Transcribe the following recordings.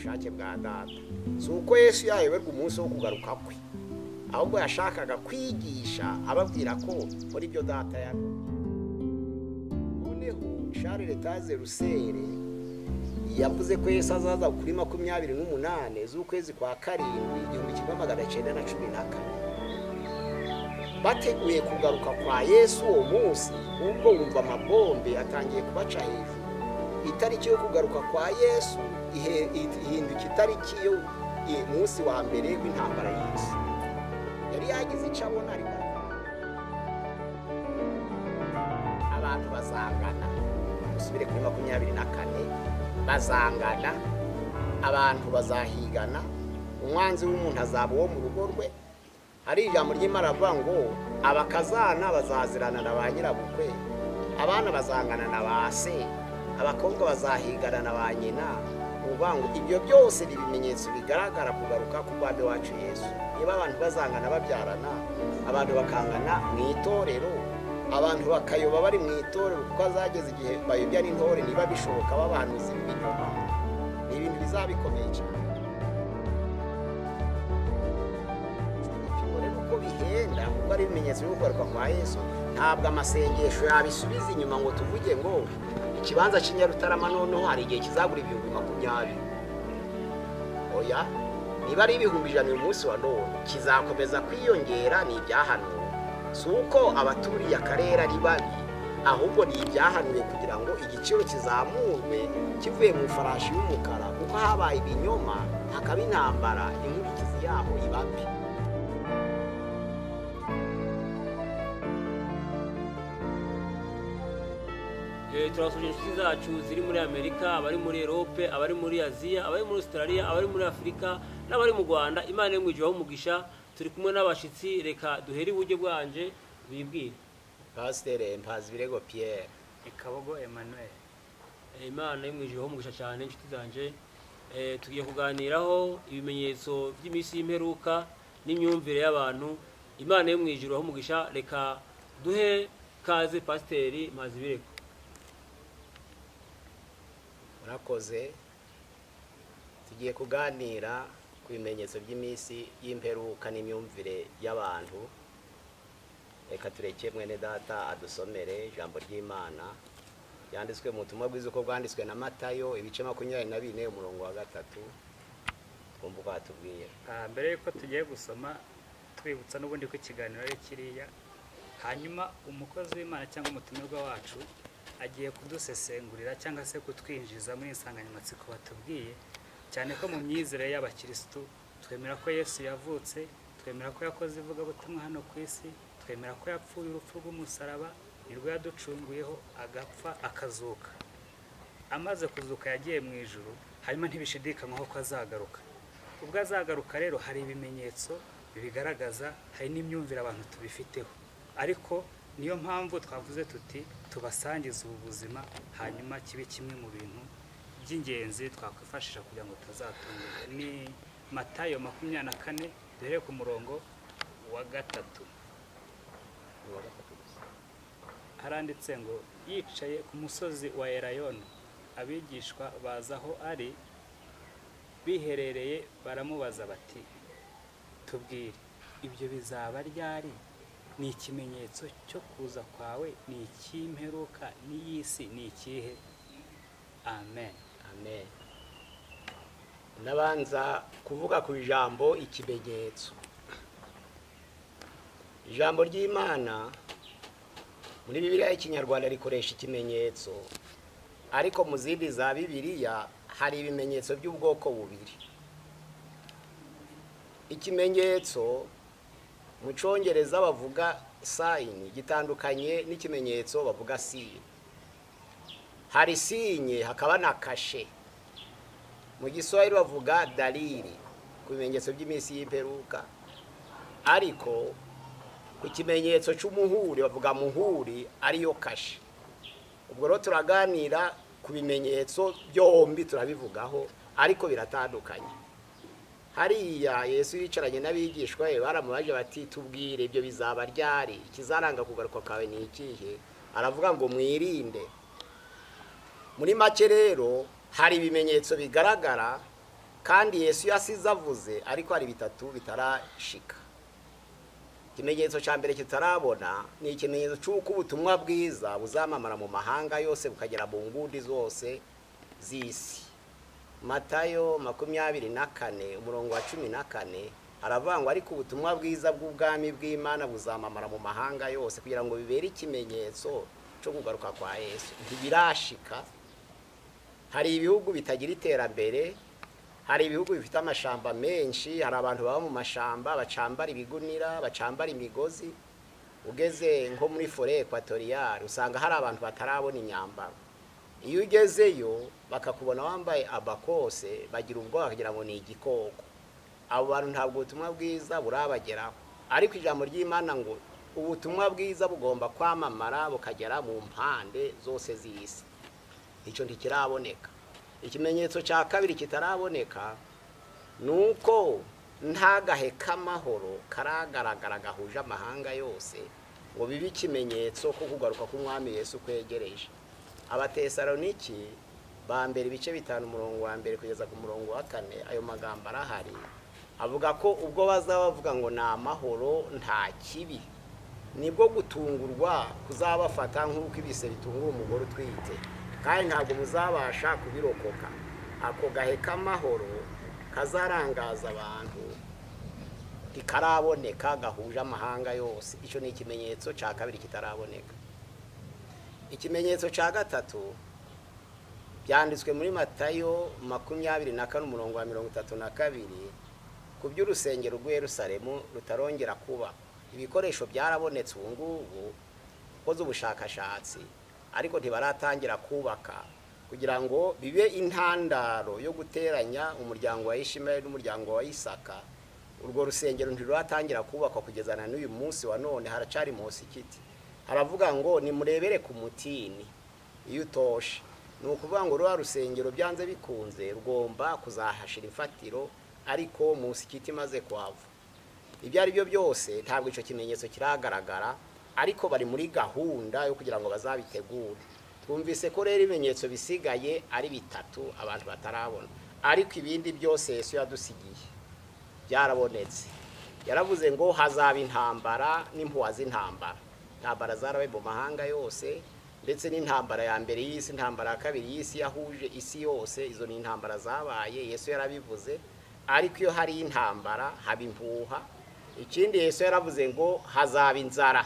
ubushake bwa data. Si uko Yesu yayoberwa umunsi wo kugaruka kwe, ahubwo yashakaga kwigisha ababwira ko muri ibyo data yakoze. Noneho Charles Taze Russell yavuze ko Yesu azaza kuri 28 z'ukwezi kwa karindwi 1914. Bateguye kugaruka kwa Yesu uwo munsi, ubwo wumva amabombe atangiye kubaca hejuru. Itariki yo kugaruka kwa Yesu ihinduka itariki yo munsi wa mbere w'intambara y'isi. Yari yagize icyo abona, ariko abantu bazangana. Dusubire kuri 24, bazangana, abantu bazahigana, umwanzi w'umuntu azaba uwo mu rugo rwe. Hari ijambo ry'Imana rivuga ngo abakazana bazazirana na ba nyirabukwe, abana bazangana na ba se, abakobwa bazahigana na ba nyina. Uvuga ngo ibyo byose ni ibimenyetso bigaragara kugaruka k'Umwami wacu Yesu. Niba abantu bazangana babyarana, abantu bakangana mu itorero, abantu bakayoba bari mu itorero, kuko azageza igihe bayobya n'intore, niba bishoboka babahanuza ibinyoma, ni ibintu bizaba bikomeye cyane. Ibipimo rero uko bihenda, kuko ari ibimenyetso byo kugaruka kwa Yesu, ntabwo amasengesho yabisubiza inyuma ngo tuvuge ngo ikibanza cy'Inyarutarama noneho hari igihe kizagura 20,000. Oya, niba ari 100,000 uyu munsi wa none, kizakomeza kwiyongera. Ni ibyahanuwe, si uko abaturiye akarere ari babi, ahubwo ni ibyahanuwe kugira ngo igiciro kizamurwe kivuye mu farashi y'umukara, kuko habaye ibinyoma hakaba intambara, inkurikizi yaho iba mbi. Turabasuhuje inshuti zacu ziri muri Amerika, abari muri Europe, abari muri Aziya, abari muri Australia, abari muri Afurika n'abari mu Rwanda. Imana yo mu ijuru umugisha. Turi kumwe n'abashitsi, reka duhere iburyo bwanje bibwire. Pasiteri Mpazibirego Pierre. Ikabogo Emmanuel. Imana yo mu ijuru umugisha cyane inshuti zanje. Tugiye kuganiraho ibimenyetso by'iminsi y'imperuka n'imyumvire y'abantu. Imana yo mu ijuru umugisha. Reka duhe kaze Pasiteri Mpazibirego. Murakoze. Tugiye kuganira ku bimenyetso by'iminsi y'imperuka n'imyumvire y'abantu. Reka tureke mwene data adusomere ijambo ry'Imana ryanditswe mu butumwa bwiza uko bwanditswe na Matayo ibice 24 umurongo wa 3. Twumva uko atubwira. Mbere yuko tugiye gusoma, twibutsa n'ubundi ko ikiganiro ari kiriya, hanyuma umukozi w'Imana cyangwa umutumirwa wacu agiye kudusesengurira cyangwa se kutwinjiza muri insanganyamatsiko batubwiye, cyane ko mu myizerere y'abakirisitu twemera ko Yesu yavutse, twemera ko yakoze ivugabutumwa hano ku isi, twemera ko yapfuye urupfu rw'umusaraba, nirwo yaducunguyeho, agapfa akazuka. Amaze kuzuka yagiye mu ijuru, hanyuma ntibishidikanywaho ko azagaruka. Ubwo azagaruka rero hari ibimenyetso bibigaragaza, hari n'imyumvire abantu tubifiteho. Ariko niyo mpamvu twavuze tuti tubasangize ubu buzima, hanyuma kibe kimwe mu bintu by'ingenzi twakwifashisha kugira ngo tutazatunguka. Ni Matayo 24 duhere ku murongo wa 3. Haranditse ngo yicaye ku musozi wa Elayono, abigishwa baza aho ari biherereye baramubaza bati tubwire, ibyo bizaba ryari? Ni ikimenyetso cyo kuza kwawe, ni icy'imperuka n'iy'isi ni ikihe? Amen. Amen. Nabanza kuvuga ku ijambo ikimenyetso. Ijambo ry'Imana muri Bibiliya y'Ikinyarwanda rikoresha ikimenyetso, ariko mu zindi za Bibiliya hari ibimenyetso by'ubwoko bubiri. Ikimenyetso mu Cyongereza bavuga sign, gitandukanye n'ikimenyetso bavuga signe. Hari signe hakaba na kashe. Mu Giswahili bavuga dalili ku bimenyetso by'iminsi y'imperuka, ariko ku kimenyetso cy'umuhuri bavuga muhuri, ariyo kashe. Ubwo rero turaganira ku bimenyetso byombi, turabivugaho ariko biratandukanye. Hariya Yesu yicaranye n'abigishwa be baramubaje bati tubwire ibyo bizaba ryari, ikizaranga kugaruka kwawe ni ikihe? Aravuga ngo mwirinde. Muri make rero hari ibimenyetso bigaragara Kandi Yesu yasize avuze, ariko hari bitatu bitarashika. Ikimenyetso cya mbere kitarabona ni ikimenyetso cy'uko ubutumwa bwiza buzamamara mu mahanga yose bukagera mu ngundi zose z'isi. Matayo 24 umurongo wa 14 haravuga ngo ariko ubutumwa bwiza bw'ubwami bw'Imana buzamamara mu mahanga yose kugira ngo bibere ikimenyetso cyo kugaruka kwa Yesu. Ntibirashika. Hari ibihugu bitagira iterambere, hari ibihugu bifite amashamba menshi, hari abantu baba mu mashamba bacambara ibigunira, bacambara imigozi. Ugeze nko muri forêt équatoriale usanga hari abantu batarabona imyambaro. Iyo ugezeyo bakakubona wambaye abakose bagira ubwoba bakagira ngo ni igikoko. Abo bantu ntabwo ubutumwa bwiza burabageraho. Ariko ijambo ry'Imana ngo ubutumwa bwiza bugomba kwamamara bukagera mu mpande zose z'isi. Icyo ntikiraboneka. Ikimenyetso cya kabiri kitaraboneka nuko nta gahe k'amahoro karagaragara gahuje amahanga yose ngo bibe ikimenyetso ko kugaruka k'umwami Yesu kwegereje. Abatesaloniki ba mbere ibice 5 umurongo wa 1 kugeza ku murongo wa 4, ayo magambo arahari avuga ko ubwo bazaba bavuga ngo ni amahoro nta kibi, nibwo gutungurwa kuzabafata nk'uko ibise bitungura umugore utwite, kandi ntabwo muzabasha kubirokoka. Ako gahe k'amahoro kazarangaza abantu ntikaraboneka gahuje amahanga yose. Icyo ni ikimenyetso cya kabiri kitaraboneka. Ikimenyetso cya gatatu byanditswe muri Matayo 24 umurongo wa 32 ku by'urusengero rw'i Yerusalemu rutarongera kuba. Ibikoresho byarabonetse ubu ngubu, koze ubushakashatsi, ariko ntibaratangira kubaka kugira ngo bibe intandaro yo guteranya umuryango wa Ishimayeli n'umuryango wa Isaka. Urwo rusengero ntiruratangira kubakwa kugeza na n'uyu munsi wa none, haracari munsi kiti. Haravuga ngo nimurebere ku mutini iyo utoshe. Ni ukuvuga ngo rwa rusengero byanze bikunze rugomba kuzahashira imfatiro, ariko munsi kiti maze kwava. Ibyo ari byo byose ntabwo ico kimenyetso kiragaragara, ariko bari muri gahunda yo kugira ngo bazabitegure. Twumvise ko rero ibimenyetso bisigaye ari bitatu abantu batarabona, ariko ibindi byose Yesu yadusigiye byarabonetse. Yaravuze ngo hazaba intambara n'impuha z'intambara. Intambara zarabaye mu mahanga yose, ndetse n'intambara ya mbere y'isi, intambara ya kabiri y'isi yahuje isi yose. Izo ni intambara zabaye, Yesu yarabivuze. Ariko iyo hari intambara haba impuha. Ikindi Yesu yaravuze ngo hazaba inzara.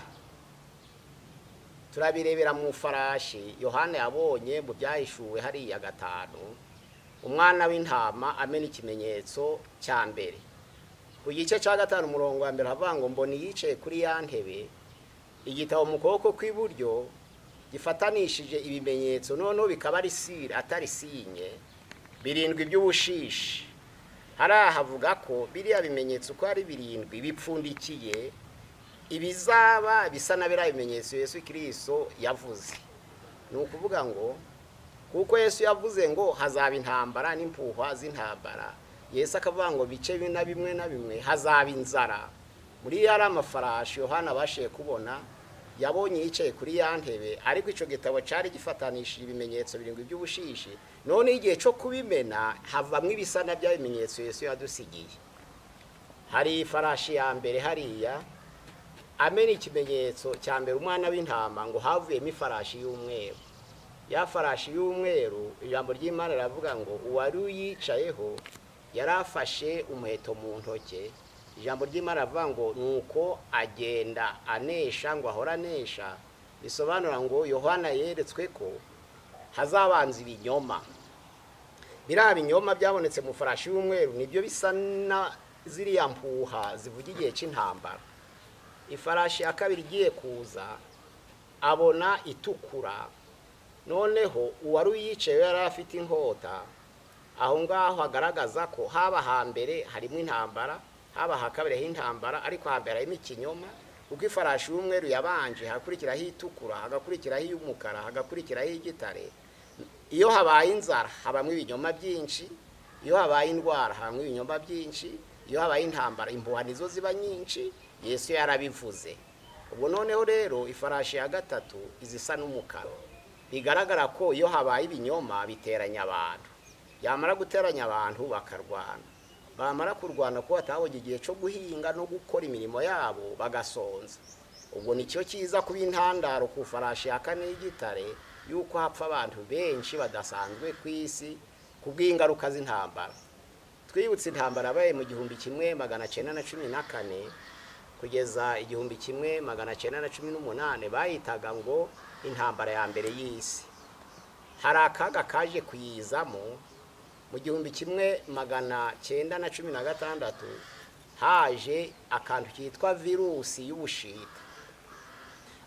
Turabirebera mu farashi Yohana yabonye mu byahishuwe hariya 5, umwana w'intama amena ikimenyetso cya mbere. Ku gice cya 5 umurongo wa 1 havuga ngo mbona yicaye kuri ya ntebe, igitabo mu kuboko kw'iburyo gifatanishije ibimenyetso, noneho bikaba ari sire atari sinye, 7 by'ubushishi. Harahavuga ko biriya bimenyetso uko ari 7 bipfundikiye ibizaba bisa na biriya bimenyetso Yesu Kristo yavuze. Ni ukuvuga ngo kuko Yesu yavuze ngo hazaba intambara n'impuhwa z'intambara, Yesu akavuga ngo bice bimwe na bimwe na bimwe hazaba inzara. Muri yari amafarashi Yohana abashiye kubona, yabonye yicaye kuri ya ntebe, ariko ico gitabo cari gifatanishije ibimenyetso 7 by'ubushishi. None igihe cyo kubimena havamwe ibisa na bya bimenyetso Yesu yadusigiye. Hari ifarashi ya mbere hariya amena ikimenyetso cya mbere umwana w'intama, ngo havuyemo ifarashi y'umweru. Ya farashi y'umweru, ijambo ry'Imana riravuga ngo uwari uyicayeho yarafashe umuheto mu ntoke. Ijambo ry'Imana rivuga ngo nuko agenda anesha, ngo ahora anesha. Bisobanura ngo Yohana yeretswe ko hazabanza ibinyoma. Biriya binyoma byabonetse mu farashi y'umweru nibyo bisa na ziriya mpuha zivuga igihe cy'intambara. Ifarashi ya kabiri igiye kuza abona itukura, noneho uwari uyicaye yari afite inkota. Aho ngaho hagaragaza ko haba hambere harimo intambara, haba hakabiri h'intambara, ariko hambere harimo ikinyoma. Kuko ifarashi y'umweru yabanje, hakurikiraho itukura, hagakurikiraho iy'umukara, hagakurikiraho igitare. Iyo habaye inzara habamwe ibinyoma byinshi, iyo habaye indwara habamwe ibinyoma byinshi, iyo habaye intambara impuha nizo ziba nyinshi. Yesu yarabivuze. Ubwo noneho rero ifarashi ya gatatu izisa n'umukara, bigaragara ko iyo habaye ibinyoma biteranya abantu. Yamara guteranya abantu bakarwana, bamara kurwana kuko batabonye igihe cyo guhinga no gukora imirimo yabo bagasonza. Ubwo nicyo kiza kuba intandaro ku farashi ya kane y'igitare yuko hapfa abantu benshi badasanzwe ku isi kubw'ingaruka z'intambara. Twibutse intambara yabaye mu 1914 kugeza 1918, bayitaga ngo intambara ya mbere y'isi. Hari akaga kaje kuyizamo mu 1916, haje akantu kitwa virusi y'ubushita.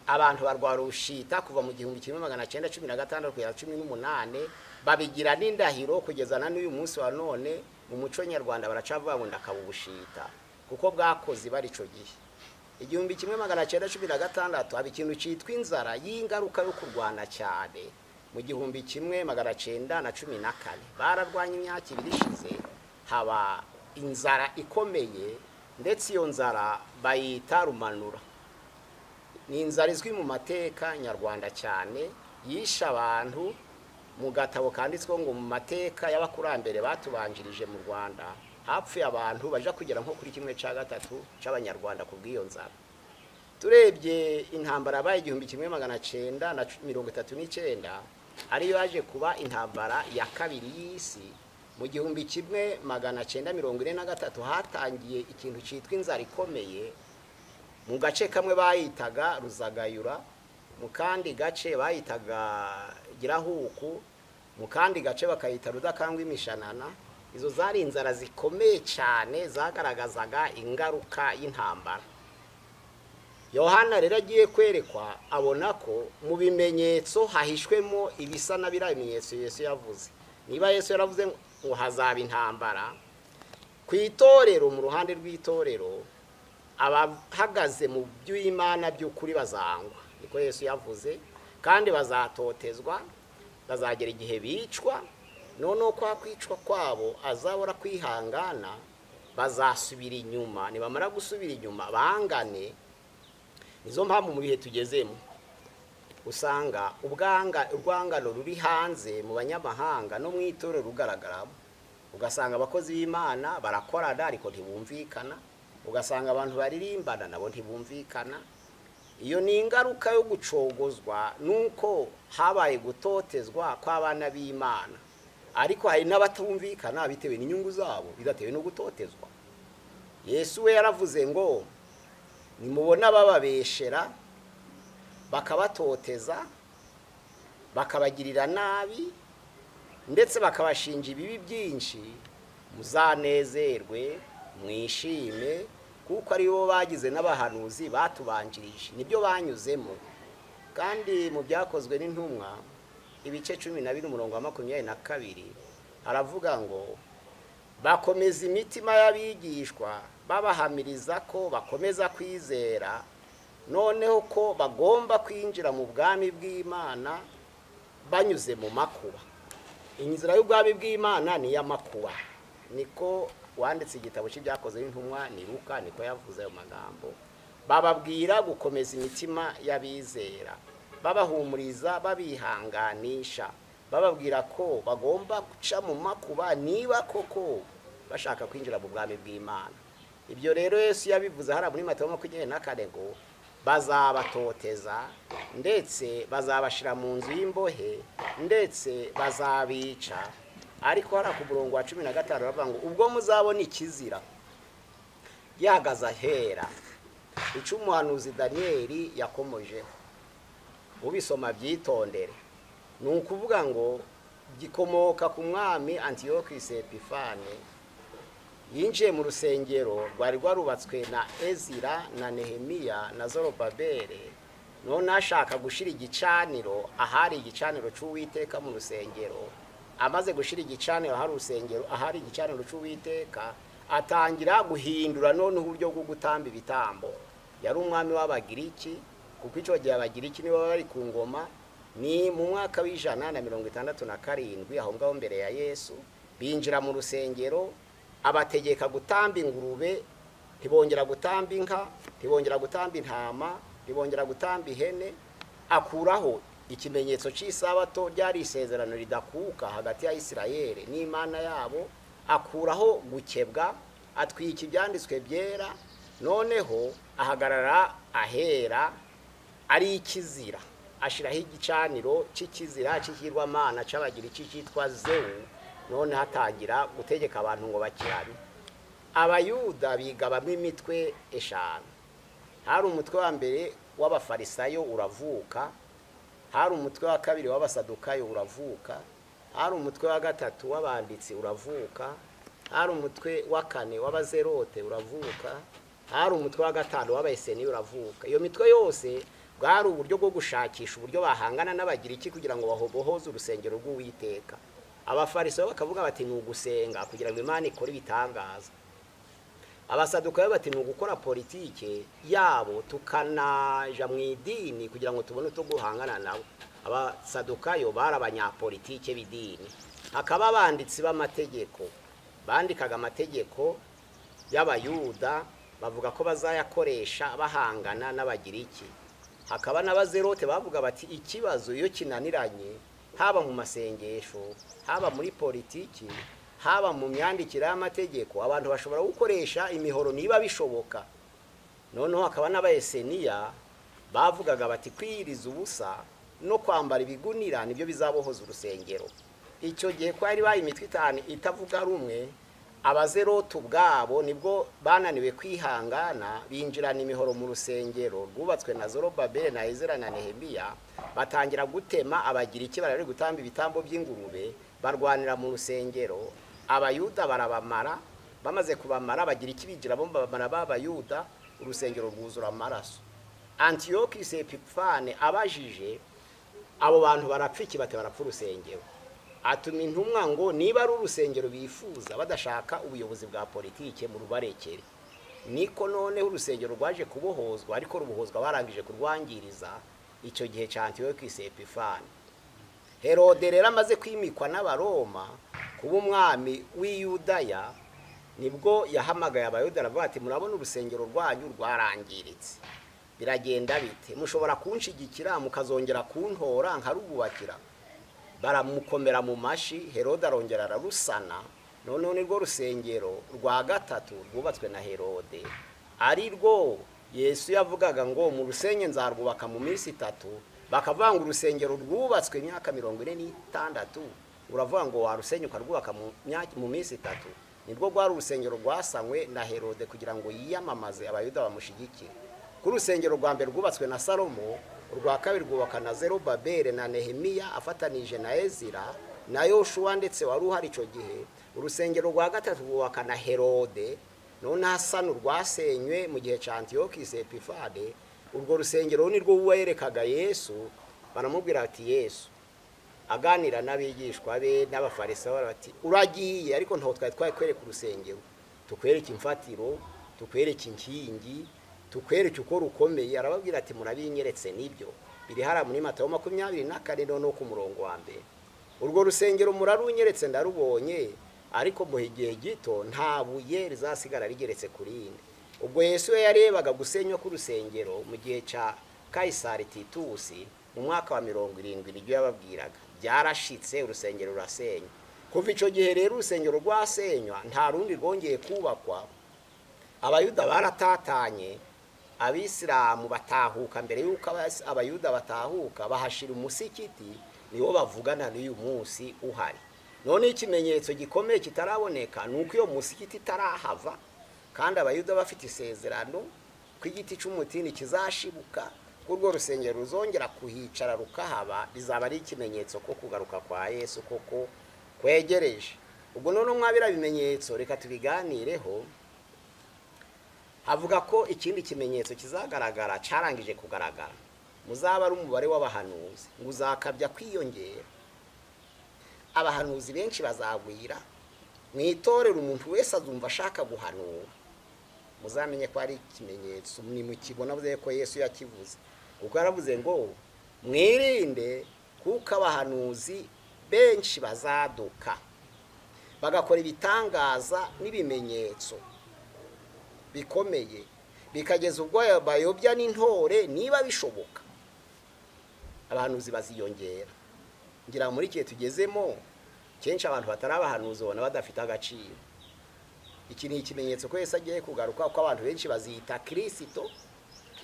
Abantu barwara ubushita kuva mu 1916 kugeza 18, babigira n'indahiro kugeza na n'uyu munsi wa none. Mu muco nyarwanda baracavuga ngo ndakaba ubushita kuko bwakoze bari ico gihe. 1916 haba ikintu cyitwa inzara y'ingaruka yo kurwana cyane. Mu 1914 bararwanye imyaka ibiri ishize, haba inzara ikomeye, ndetse iyo nzara bayita rumanura. Ni inzara izwi mu mateka nyarwanda cyane, yishe abantu. Mu gatabo kanditswe ngo mu mateka y'abakurambere batubanjirije mu Rwanda, hapfuye abantu baja kugera nko kuri 1/3 c'abanyarwanda ku bw'iyo nzara. Turebye intambara yabaye 1939, ariyo yaje kuba intambara ya kabiri y'isi. Mu 1943 hatangiye ikintu cyitwa inzara ikomeye. Mu gace kamwe bayitaga Ruzagayura, mu kandi gace bayitaga Girahuku, mu kandi gace bakayita Rudakangwa imishanana. Izo zari inzara zikomeye cyane zagaragazaga ingaruka y'intambara. Yohana rero agiye kwerekwa abona ko mu bimenyetso hahishwemo ibisa na biriya bimenyetso Yesu yavuze. Niba Yesu yaravuze ngo hazaba intambara ku itorero, mu ruhande rw'itorero abahagaze mu by'Imana by'ukuri bazangwa, niko Yesu yavuze, kandi bazatotezwa, bazagera igihe bicwa. Noneho kwa kwicwa kwabo azabora kwihangana, bazasubira inyuma. Nibamara gusubira inyuma bangane. Nizo mpamvu mu bihe tugezemo usanga urwangano ruri hanze mu banyamahanga no mu itorero rugaragaramo. Ugasanga abakozi b'Imana barakorana ariko ntibumvikana, ugasanga abantu baririmbana nabo ntibumvikana. Iyo ni ingaruka yo gucogozwa nuko habaye gutotezwa kw'abana b'Imana. Ariko hari n'abatumvikana bitewe n'inyungu zabo, bidatewe no gutotezwa. Yesu we yaravuze ngo nimubona bababeshera bakabatoteza bakabagirira nabi ndetse bakabashinja ibibi byinshi, muzanezerwe mwishime, kuko ari bo bagize n'abahanuzi batubanjirije, nibyo banyuzemo. Kandi mu byakozwe n'intumwa ibice 12 umurongo wa 22 aravuga ngo bakomeza imitima y'abigishwa babahamiriza ko bakomeza kwizera, noneho ko bagomba kwinjira mu bwami bw'Imana banyuze mu makuba. Inzira y'ubwami bw'Imana ni iy'amakuba, niko wanditse igitabo cy'ibyakozwe n'intumwa ni Luka, niko yavuze ayo magambo. Bababwira gukomeza imitima y'abizera, babahumuriza, babihanganisha, bababwira ko bagomba guca mu makuba niba koko bashaka kwinjira mu bwami bw'Imana. Ibyo rero Yesu yabivuze hariya muri Matayo 24 ngo bazabatoteza, ndetse bazabashira mu nzu y'imbohe, ndetse bazabica. Ariko hariya ku murongo wa 15 baravuga ngo ubwo muzabona ikizira gihagaze ahera, ico umuhanuzi Daniyeli yakomojeho, ubisoma byitondere. Ni ukuvuga ngo gikomoka ku mwami Antiyokisi Epifane. Yinjiye mu rusengero rwari rwarubatswe na Ezira na Nehemiya na Zorobabeli, none ashaka gushira igicaniro ahari igicaniro cy'Uwiteka mu rusengero. Amaze gushira igicaniro ahari urusengero, ahari igicaniro cy'Uwiteka, atangira guhindura none uburyo bwo gutamba ibitambo. Yari umwami w'Abagiriki, kuko icyo gihe Abagiriki nibo bari ku ngoma. Ni mu mwaka w'167 aho ngaho mbere ya Yesu, binjira mu rusengero abategeka gutamba ingurube, ntibongera gutamba inka, ntibongera gutamba intama, ntibongera gutamba ihene. Akuraho Ikimenyetso cy'isabato ryari isezerano ridakuka hagati ya Isirayeli n'Imana yabo, akuraho gukebwa, atwika ibyanditswe byera, noneho ahagarara ahera ari ikizira, ashiraho igicaniro cy'ikizira cy'ikigirwamana c'Abagiriki cyitwa Zewu, none hatangira gutegeka abantu ngo bakirane. Abayuda bigabamo imitwe 5. Hari umutwe wa mbere w'Abafarisayo uravuka, hari umutwe wa kabiri w'Abasadukayo uravuka, hari umutwe wa gatatu w'abanditsi uravuka, hari umutwe wa kane w'Abazerote uravuka, hari umutwe wa gatanu w'Abaeseni uravuka. Iyo mitwe yose bwari uburyo bwo gushakisha uburyo bahangana n'Abagiriki kugira ngo bahobohoze urusengero rw'Uwiteka. Abafarisayo bakavuga bati ni ugusenga kugira ngo Imana ikore ibitangaza. Abasadukayo bati ni ugukora politike yabo tukanaja mu idini kugira ngo tubone uko guhangana nabo. Abasadukayo bari abanyapolitike b'idini. Hakaba abanditsi b'amategeko bandikaga amategeko y'Abayuda bavuga ko bazayakoresha bahangana n'Abagiriki. Hakaba n'Abazerote bavuga bati ikibazo iyo kinaniranye haba mu masengesho, haba muri politiki, haba mu myandikire y'amategeko, abantu bashobora gukoresha imihoro niba bishoboka. Noneho hakaba n'Abaeseniya bavugaga bati kwiyiriza ubusa no kwambara ibigunira nibyo bizabohoza urusengero. Icyo gihe ko ari bayi imitwe 5 itavuga rumwe, Abazerote ubwabo nibwo bananiwe kwihangana, binjirana imihoro mu rusengero rwubatswe na Zorobabeli na Ezra na Nehemiya, batangira gutema Abagiriki bari gutamba ibitambo by'ingurube, barwanira mu rusengero. Abayuda barabamara, bamaze kubamara Abagiriki binjira bamara b'Abayuda, urusengero rwuzura amaraso. Antiyokisi Epifane abajije abo bantu barapfa iki, bati barapfa urusengero. Atuma intumwa ngo niba ari urusengero bifuza badashaka ubuyobozi bwa politike mu rubarekere. Niko noneho urusengero rwaje kubohozwa, ariko rubohozwa barangije kurwangiriza icyo gihe cya Antiyokisi Epifane. Herode rero amaze kwimikwa n'Abaroma kuba umwami w'Iyudaya, nibwo yahamagaye Abayuda aravuga ati murabona urusengero rwanyu rwarangiritse, biragenda bite? Mushobora kunshigikira mukazongera kuntora nkarububakira? Baramukomera mu mashi. Herode arongera ararusana. Noneho nirwo rusengero rwa gatatu rwubatswe na Herode, ari rwo Yesu yavugaga ngo mu rusenye nzarwubaka mu minsi 3. Bakavuga ngo urusengero rwubatswe imyaka 46, uravuga ngo warusenye ukarwubaka mu minsi 3. Nibwo rwari urusengero rwasanywe na Herode kugira ngo yiyamamaze Abayuda bamushigikire. Ku rusengero rwa mbere rwubatswe na Salomo, urwa kabiri rwubaka na Zerubabeli na Nehemiya afatanije na Ezira na Yoshuwa ndetse wari uhari icyo gihe. Urusengero rwa gatatu rwubaka na Herode, none hasana rwasenywe mu gihe cya Antiyokisi Epifane. Urwo rusengero nirwo werekaga Yesu, baramubwira ati Yesu aganira n'abigishwa be n'Abafarisayo bati uragiye, ariko ntaho twari twakwereka urusengero, tukwereka imfatiro, tukwereka inkingi, tukwereka uko rukomeye. Arababwira ati murabinyeretse nibyo biri hara muri Matayo 24 no ku murongo wa mbere. Urwo rusengero murarunyeretse ndarubonye, ariko mu gihe gito nta buye rizasigara rigeretse kuri indi. Ubwo Yesu yarebaga gusenywa k'urusengero mu gihe cya Kaisari Titusi mu mwaka wa 70 nibyo yababwiraga, byarashitse urusengero rurasenywa. Kuva icyo gihe rero urusengero rwasenywa nta rundi rwongeye kubakwa. Abayuda baratatanye, Abisilamu batahuka mbere yuko Abayuda batahuka, bahashira umusikiti niwo bavugana n'uyu munsi uhari. None ikimenyetso gikomeye kitaraboneka nuko iyo musikiti itarahava, kandi Abayuda bafite isezerano ko igiti cy'umutini kizashibuka, urwo rusengero ruzongera kuhicara rukahaba, bizaba ari ikimenyetso ko kugaruka kwa Yesu koko kwegereje. Ubwo none mwabira bimenyetso reka tubiganireho. Havuga ko ikindi kimenyetso kizagaragara carangije kugaragara, muzaba ari umubare w'abahanuzi ngo uzakabya kwiyongera, abahanuzi benshi bazagwira mwitorera, umuntu wese azumva ashaka guhanura. Muzamenye ko ari ikimenyetso nimukibona buze ko Yesu yakivuze, kuko yaravuze ngo mwirinde kuko abahanuzi benshi bazaduka bagakora ibitangaza n'ibimenyetso bikomeye, bikageza ubwo bayobya n'intore niba bishoboka. Abahanuzi baziyongera. Ngira muri kihe tugezemo kenshi abantu batarabahanuzi ubona badafite agaciro. Iki ni ikimenyetso ko Yesu agiye kugaruka, ko abantu benshi bazita Kristo,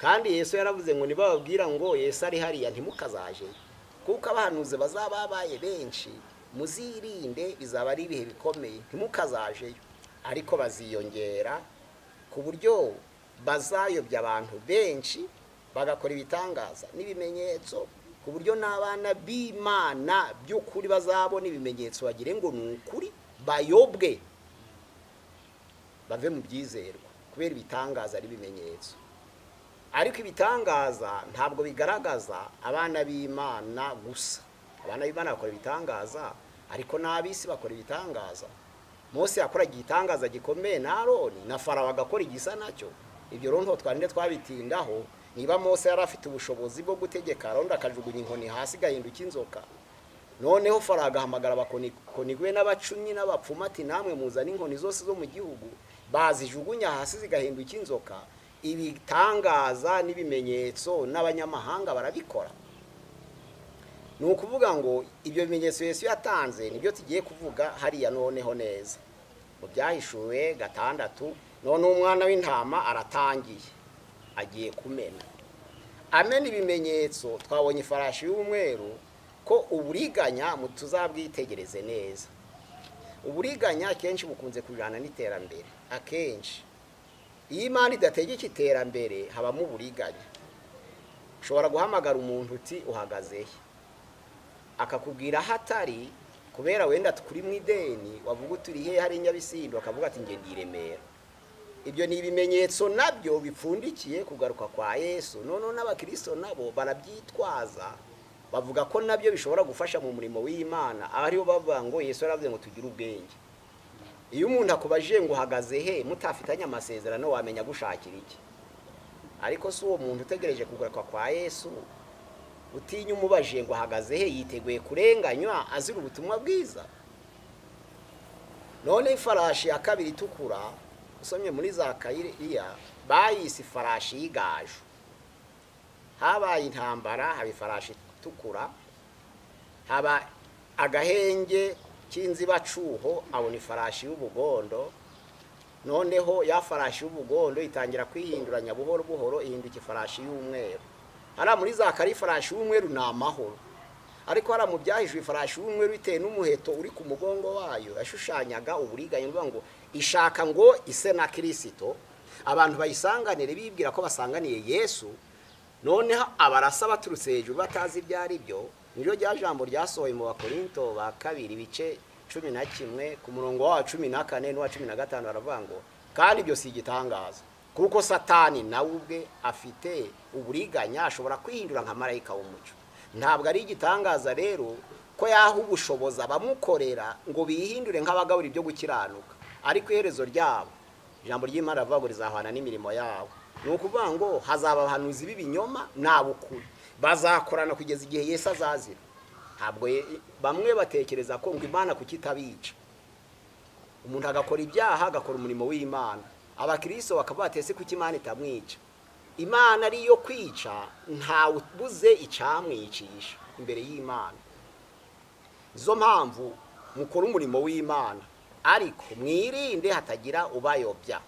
kandi Yesu yaravuze ngo nibababwira ngo Yesu ari hariya ntimukazaje, kuko abahanuzi bazaba babaye benshi, muzirinde, bizaba ari ibihe bikomeye, ntimukazajeyo. Ariko baziyongera ku buryo bazayobya abantu benshi, bagakora ibitangaza n'ibimenyetso, ku buryo n'abana b'Imana by'ukuri bazabona ibimenyetso bagire ngo ni ukuri, bayobwe bave mu byizerwa kubera ibitangaza n'ibimenyetso. Ariko ibitangaza ntabwo bigaragaza abana b'Imana gusa. Abana b'Imana bakora ibitangaza, ariko n'ab'isi bakora ibitangaza. Mose yakoraga igitangaza gikomeye na Aroni, na Farawo agakora igisa nacyo. Ibyo rero ntitwarinde twabitindaho. Niba Mose yari afite ubushobozi bwo gutegeka Aroni akajugunya inkoni hasi igahinduka inzoka, noneho Farawo agahamagara abakonikoni n'abacunyi n'abapfumu ati namwe muzane inkoni zose zo mu gihugu, bazijugunya hasi zigahinduka inzoka. Ibitangaza n'ibimenyetso n'abanyamahanga barabikora. Ni ukuvuga ngo ibyo bimenyetso Yesu yatanze nibyo tugiye kuvuga hariya noneho neza mu Byahishuwe 6. None umwana w'intama aratangiye, agiye kumena amena ibimenyetso. Twabonye ifarashi y'umweru, ko uburiganya tuzabwitegereze neza. Uburiganya akenshi bukunze kujana n'iterambere. Akenshi iyo Imana idategeka iterambere habamo uburiganya. Ushobora guhamagara umuntu uti uhagaze he, akakubwira aho atari, kubera wenda tukuri mu ideni, wavuga uturi he hari Nyabisindo, akavuga ati nge ndi i Remera. Ibyo ni ibimenyetso nabyo bipfundikiye kugaruka kwa Yesu. Noneho n'abakristo nabo barabyitwaza, bavuga ko nabyo bishobora gufasha mu murimo w'Imana. Ariyo bavuga ngo Yesu yaravuze ngo tugire ubwenge. Iyo umuntu akubajije ngo uhagaze he mutafitanye amasezerano, wamenya gushakira iki? Ariko si uwo muntu utegereje kugaruka kwa Yesu, utinya umubajije ngo ahagaze he, yiteguye kurenganywa azira ubutumwa bwiza. None ifarashi ya kabiri itukura, usomye muri Zakariya, bayise ifarashi y'igaju. Habaye intambara, haba ifarashi itukura, haba agahenge k'inzibacuho, abona ifarashi y'ubugondo. Noneho ya farashi y'ubugondo itangira kwihinduranya buhoro buhoro, ihinduka ifarashi y'umweru. Hariya muri Zakariya ifarashi y'umweru ni amahoro, ariko hariya mu Byahishuwe ifarashi y'umweru bitewe n'umuheto uri ku mugongo wayo yashushanyaga uburiganya, uvuga ngo ishaka ngo ise na Kristo, abantu bayisanganire bibwira ko basanganiye Yesu. Noneho abarasa baturutse hejuru batazi ibyo ari byo. Niryo rya jambo ryasohoye mu Bakorinto ba kabiri ibice 11 ku murongo wa 14 n'uwa 15, baravuga ngo kandi ibyo si igitangaza, kuko Satani nawe ubwe afite uburiganya, ashobora kwihindura nka marayika w'umucyo. Ntabwo ari igitangaza rero ko yaha ubushobozi abamukorera ngo bihindure nk'abagabura ibyo gukiranuka, ariko iherezo ryabo ijambo ry'Imana rivuga ngo rizahwana n'imirimo yabo. Ni ukuvuga ngo hazaba abahanuzi b'ibinyoma n'ab'ukuri, bazakorana kugeza igihe Yesu azazira. Ntabwo bamwe batekereza ko ngo Imana kukitabica, umuntu agakora ibyaha agakora umurimo w'Imana, abakristo bakaba batese kuki Imana itamwica. Imana ariyo kwica, ntawubuze icamwicisha imbere y'Imana. Izo mpamvu mukora umurimo w'Imana, ariko mwirinde hatagira ubayobya.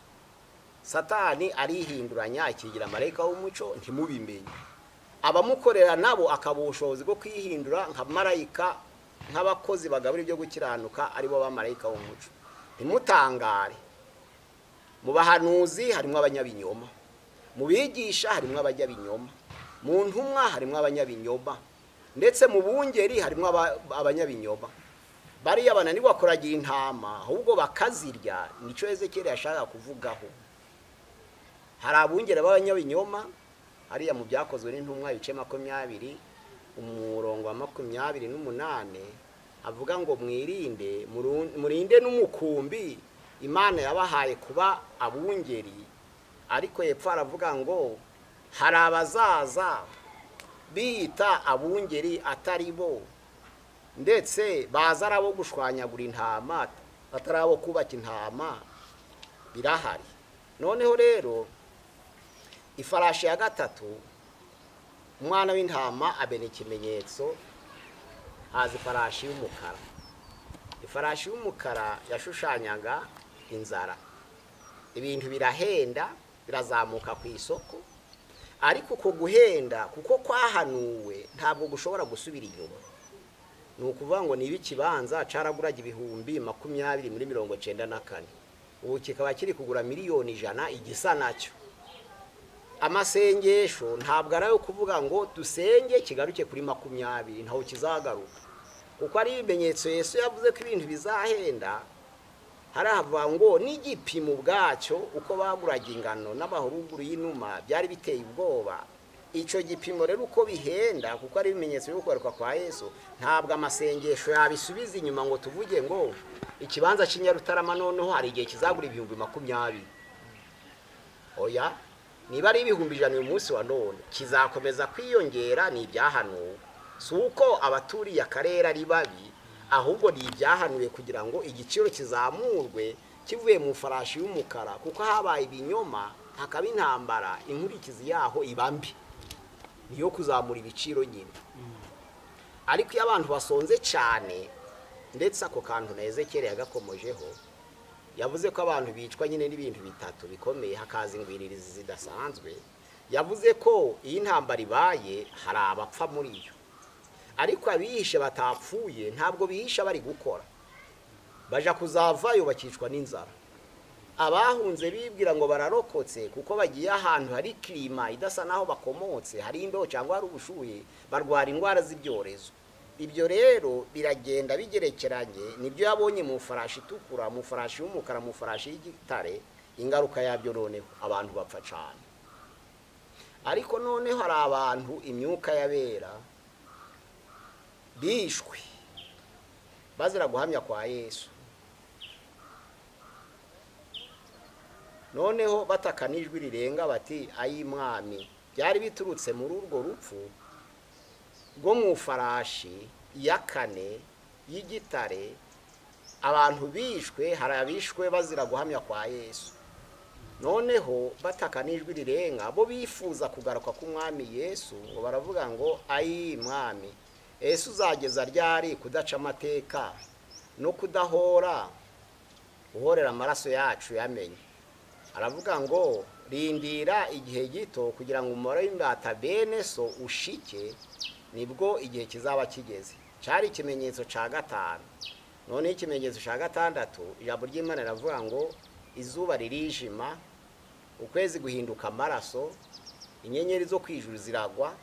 Satani arihinduranya akigira marayika w'umuco, ntimubimenye. Abamukorera nabo akaba ubushobozi bwo kwihindura nka marayika, nk'abakozi bagabura ibyo gukiranuka aribo bamarayika w'umuco. Ntimutangare, mu bahanuzi harimo abanyabinyoma, mu bigisha harimo abanyabinyoma, mu ntumwa harimo abanyabinyoma, ndetse mu bungeri harimo abanyabinyoma. Bariya bananirwa kuragira intama ahubwo bakazirya, nico Ezekiel yashaka kuvugaho. Hari abungeri b'abanyabinyoma hariya mu Byakozwe n'intumwa ibice 20 umurongo wa 28 avuga ngo mwirinde, murinde n'umukumbi Imana yabahaye kuba abungeri. Ariko hepfo aravuga ngo hari abazaza biyita abungeri atari bo, ndetse baza ari abo gushwanyagura intama atari abo kubaka intama. Birahari. Noneho rero ifarashi ya gatatu Umwana w'intama abena ikimenyetso, haza ifarashi y'umukara. Ifarashi y'umukara yashushanyaga inzara. Ibintu birahenda, birazamuka ku isoko, ariko uko guhenda kuko kwahanuwe ntabwo gushobora gusubira inyuma. Ni ukuvuga ngo niba ikibanza caraguraga 20,000 muri 94, ubu kikaba kiri kugura 100,000,000 igisa nacyo. Amasengesho ntabwo ari ayo kuvuga ngo dusenge kigaruke kuri 20, ntaho kizagaruka, kuko ari ibimenyetso Yesu yavuze ko ibintu bizahenda. Haravuga ngo n'igipimo ubwacyo uko baguraga ingano n'amahuruguru y'inuma byari biteye ubwoba. Icyo gipimo rero uko bihenda, kuko ari ibimenyetso byo kugaruka kwa Yesu, ntabwo amasengesho yabisubiza inyuma ngo tuvuge ngo ikibanza cy'Inyarutarama noneho hari igihe kizagura 20,000. Oya, niba ari 100,000 uyu munsi wa none kizakomeza kwiyongera, ni ibyahanuwe. Si uko abaturiye akarere ari babi, ahubwo ni ibyahanuwe kugira ngo igiciro kizamurwe kivuye mu farashi y'umukara, kuko habaye ibinyoma hakaba intambara, inkurikizi yaho iba mbi, niyo kuzamura ibiciro nyine. Ariko iyo abantu basonze cyane, ndetse ako kantu na Ezekiyeli yagakomojeho, yavuze ko abantu bicwa nyine n'ibintu bitatu bikomeye, hakaza ingwiririzi zidasanzwe. Yavuze ko iyo intambara ibaye hari abapfa muri yo, ariko abihishe batapfuye ntabwo bihisha bari gukora, baja kuzavayo bakicwa n'inzara. Abahunze bibwira ngo bararokotse kuko bagiye ahantu hari klima idasa naho bakomotse, hari imbeho cyangwa hari ubushuhe, barwara indwara z'ibyorezo. Ibyo rero biragenda bigerekeranye, nibyo yabonye mu farashi itukura, mu farashi y'umukara, mu farashi y'igitare. Ingaruka yabyo noneho abantu bapfa cyane. Ariko noneho hari abantu imyuka yabera bishwe bazira guhamya kwa Yesu, noneho bataka n'ijwi rirenga bati ayi mwami. Byari biturutse muri urwo rupfu rwo mu farashi ya kane y'igitare. Abantu bishwe, hari abishwe bazira guhamya kwa Yesu, noneho bataka n'ijwi rirenga, bo bifuza kugaruka k'umwami Yesu, ngo baravuga ngo ayi mwami, Yesu uzageza ryari kudaca amateka no kudahora uhorera amaraso yacu yamenye? Aravuga ngo rindira igihe gito kugira ngo umubare w'imbata bene so ushike, nibwo igihe kizaba kigeze. Cyari ikimenyetso cya gatanu. None ikimenyetso cya gatandatu, ijambo ry'Imana riravuga ngo izuba ririjima, ukwezi guhinduka amaraso, inyenyeri zo kwijuru ziragwa.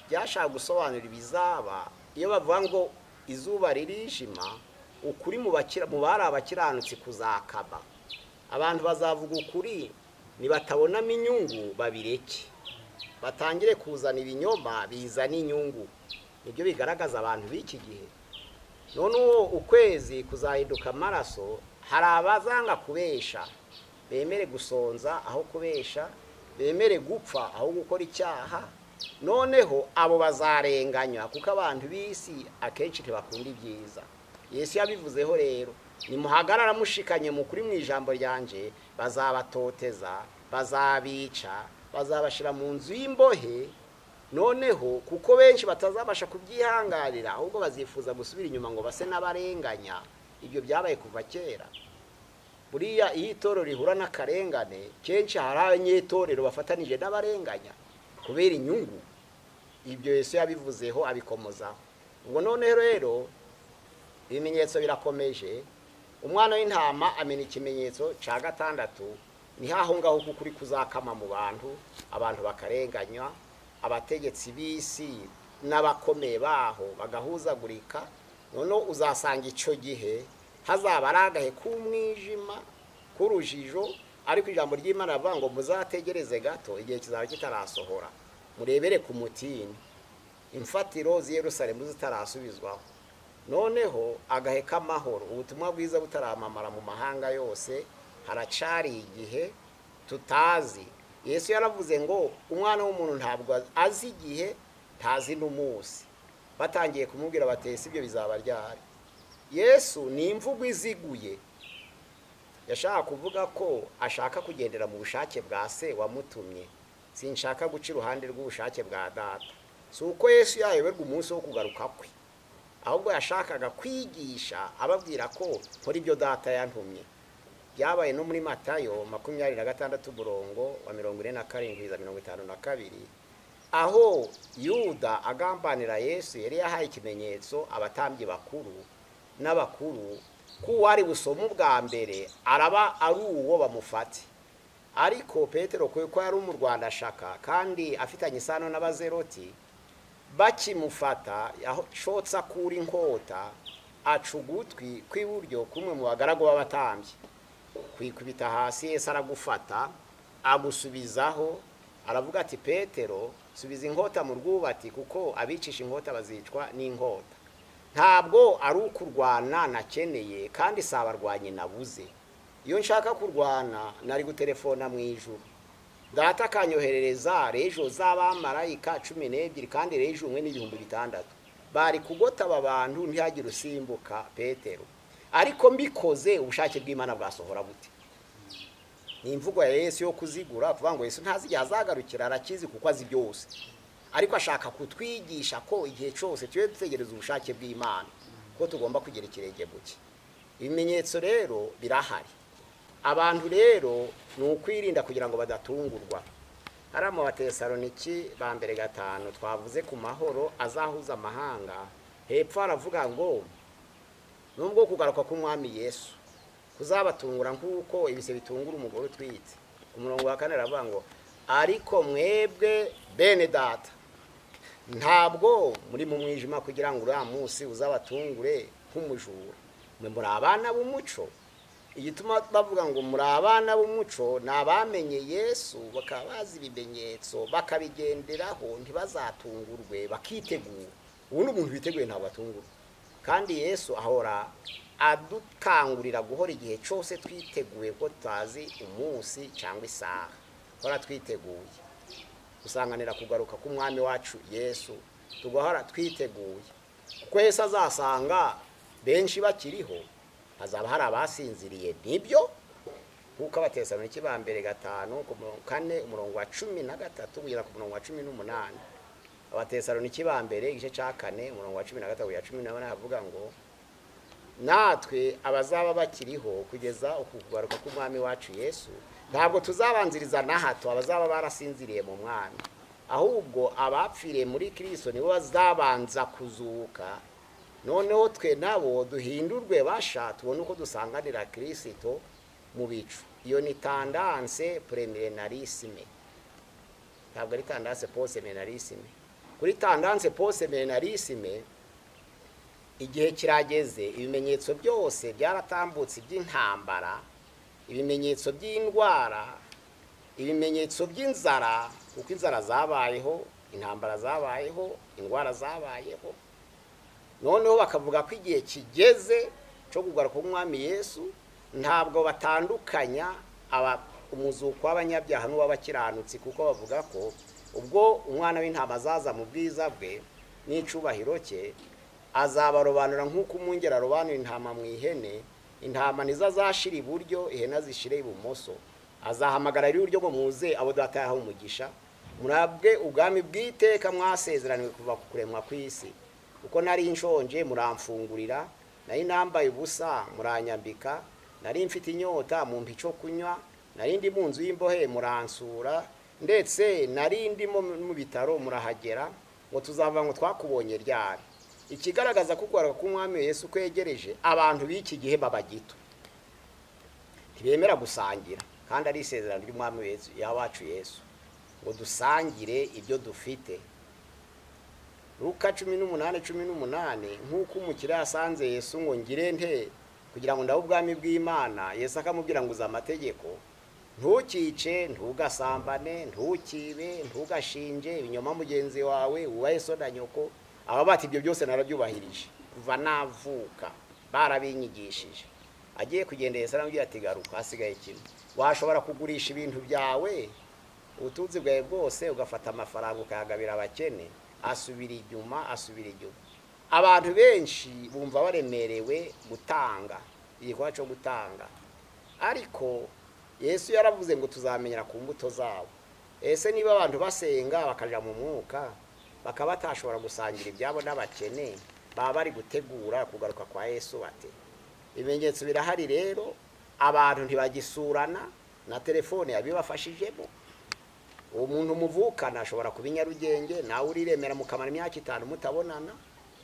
Byashaka gusobanura ibizaba. Iyo bavuga ngo izuba ririjima, ukuri mu bari abakiranutsi kuzakaba. Abantu bazavuga ukuri nibatabonamo inyungu babireke, batangire kuzana ibinyoma bizana inyungu. Nibyo bigaragaza abantu b'iki gihe. None uwo ukwezi kuzahinduka amaraso, hari abazanga kubesha, bemere gusonza aho kubesha, bemere gupfa aho gukora icyaha. Noneho abo bazarenganywa, kuko abantu b'isi akenshi ntibakunda ibyiza. Yesu yabivuzeho rero, nimuhagarara mushikanye mu kuri mu ijambo ryanje, bazabatoteza, bazabica, bazabashira mu nzu y'imbohe. Noneho kuko benshi batazabasha kubyihanganira, ahubwo bazifuza gusubira inyuma ngo base n'abarenganya. Ibyo byabaye kuva kera. Buriya iyo itorero rihura n'akarengane, kenshi hari abanyetorero bafatanije n'abarenganya kubera inyungu. Ibyo Yesu yabivuzeho abikomozaho. Ubwo noneho rero ibimenyetso birakomeje. Umwana w'intama amena ikimenyetso cya gatandatu, ni haho ngaho kuko uri kuzakama mu bantu, abantu bakarenganywa, abategetsi b'isi n'abakomeye baho bagahuzagurika. Noneho uzasanga icyo gihe hazaba ari agahe k'umwijima, k'urujijo, ariko ijambo ry'Imana rivuga ngo muzategereze gato, igihe kizaba kitarasohora, murebere ku mutini, imfatiro z'i Yerusalemu zitarasubizwaho. Noneho agahe k'amahoro, ubutumwa bwiza butaramamara mu mahanga yose, haracari igihe tutazi. Yesu yaravuze ngo umwana w'umuntu ntabwo azi igihe, ntazi n'umunsi. Batangiye kumubwira bati ese ibyo bizaba ryari? Yesu ni imvugo iziguye, yashaka kuvuga ko ashaka kugendera mu bushake bwa se wamutumye. Sinshaka guca iruhande rw'ubushake bwa data. Si uko Yesu yayoberwa umunsi wo kugaruka kwe, ahubwo yashakaga kwigisha ababwira ko nkora ibyo Data yantumye. Byabaye no muri Matayo 26 umurongo wa 47 kugeza 52, aho Yuda agambanira Yesu yari yahaye ikimenyetso abatambyi bakuru n'abakuru ko uwari busome ubwa mbere araba ari uwo bamufate. Ariko Petero kuko yari umurwandashaka kandi afitanye isano n'abazeroti, bakimufata yashotse akura inkota aca ugutwi kw'iburyo kumwe mu bagaragu b'abatambyi, kwikubita hasi. Yesu aragufata agusubizaho, aravuga ati Petero, subiza inkota mu rwubati, kuko abicisha inkota bazicwa n'inkota. Ntabwo ari ukurwana nakeneye, kandi si abarwanyi nabuze. Iyo nshaka kurwana nari gutelefona mu ijuru, Data akanyoherereza rejo z'abamarayika 12, kandi rejo umwe n'6000 bari kugota aba bantu ntihagire usimbuka Petero. Ariko mbikoze ubushake bw'Imana bwasohora bute? Ni imvugo ya Yesu yo kuzigura, kuvuga ngo Yesu ntazi igihe azagarukira, arakizi kuko azi byose, ariko ashaka kutwigisha ko igihe cyose tujye dutegereza ubushake bw'Imana, ko tugomba kugira ikirenge buke. Ibimenyetso rero birahari. Abantu rero ni ukwirinda kugira ngo badatungurwa. Hari mu Batesaloniki ba mbere 5 twavuze ku mahoro azahuza amahanga, hepfo haravuga ngo nubwo kugaruka k'umwami Yesu kuzabatungura nk'uko ibise bitungura umugore utwite. Ku murongo wa 4 aravuga ngo ariko mwebwe bene Data, ntabwo muri mu mwijima kugira ngo uriya munsi uzabatungure nk'umujura, mwe muri abana b'umuco. Igituma bavuga ngo muri abana b'umuco ni abamenye Yesu bakaba bazi ibimenyetso bakabigenderaho, ntibazatungurwe, bakitegura. Ubundi umuntu witeguye ntabwo atungurwa. Kandi Yesu ahora adukangurira guhora igihe cyose twiteguye, ko tutazi umunsi cyangwa isaha. Hora twiteguye gusanganira kugaruka k'umwami wacu Yesu, tugahora twiteguye, kuko Yesu azasanga benshi bakiriho, hazaba hari abasinziriye. Nibyo, kuko Abatesaloniki ba mbere 5 ku 4 umurongo wa 13 kugera ku murongo wa 18. Abatesaloniki ba mbere igice cya 4 umurongo wa 13 kugera 18 havuga ngo natwe abazaba bakiriho kugeza ukugaruka k'umwami wacu Yesu, ntabwo tuzabanziriza na hato abazaba barasinziriye mu mwami, ahubwo abapfiriye muri Kristo nibo bazabanza kuzuka, noneho twe nabo duhindurwe basha, tubone uko dusanganira Kristo mu bicu. Iyo ni tendance premilenarisme, ntabwo ari tendance postmillenarisme. Kuri tendance postmillenarisme, igihe kirageze, ibimenyetso byose byaratambutse by'intambara, ibimenyetso by'indwara, ibimenyetso by'inzara, kuko inzara zabayeho, intambara zabayeho, indwara zabayeho. Noneho bakavuga ko igihe kigeze cyo kugaruka k'umwami Yesu. Ntabwo batandukanya umuzuko w'abanyabyaha n'uw'abakiranutsi, kuko bavuga ko ubwo umwana w'intama azaza mu bwiza bwe n'icubahiro cye, azabarobanura nk'uko umwungeri arobanura intama mu ihene. Intama nizo azashira iburyo, ihene azishire ibumoso. Azahamagara iburyo ngo muze abo Data yahawe umugisha, murabwe ubwami bw'iteka mwasezeraniwe kuva ku kuremwa kw'isi. Kuko nari nshonje muramfungurira, nari nambaye ubusa muranyambika, nari mfite inyota mumpa icyo kunywa, nari ndi mu nzu y'imbohe muransura, ndetse nari ndimo mu bitaro murahagera, ngo tuzava ngo twakubonye ryari. Ikigaragaza ko kugaruka k'umwami Yesu kwegereje, abantu b'iki gihe baba gito, ntibemera gusangira, kandi ari isezerano ry'umwami Yesu yawacu Yesu ngo dusangire ibyo dufite. Luka 18:18, nk'uko umukire yasanze Yesu ngo ngire nte kugira ngo ndabe ubwami bw'Imana, Yesu akamubwira ngo uzi amategeko, ntukice, ntugasambane, ntukibe, ntugashinje ibinyoma mugenzi wawe, wubahe so na nyoko. Aba bati ibyo byose narabyubahirije kuva navuka, barabinyigishije. Agiye kugenda Yesu aramubwira ati garuka, hasigaye kimwe, washobora kugurisha ibintu byawe, ubutunzi bwawe bwose, ugafata amafaranga ukayagabira abakene. Asubira inyuma, asubira inyuma. Abantu benshi bumva baremerewe gutanga, igikorwa cyo gutanga, ariko Yesu yaravuze ngo tuzamenyera ku mbuto zabo. Ese niba abantu basenga bakaja mu mwuka, bakaba batashobora gusangira ibyabo n'abakene, baba bari gutegura kugaruka kwa Yesu bate? Ibimenyetso birahari rero, abantu ntibagisurana, na telefone yabibafashijemo. Umuntu muvukana ashobora kuba i Nyarugenge, nawe uriremera mukamara imyaka 5 mutabonana,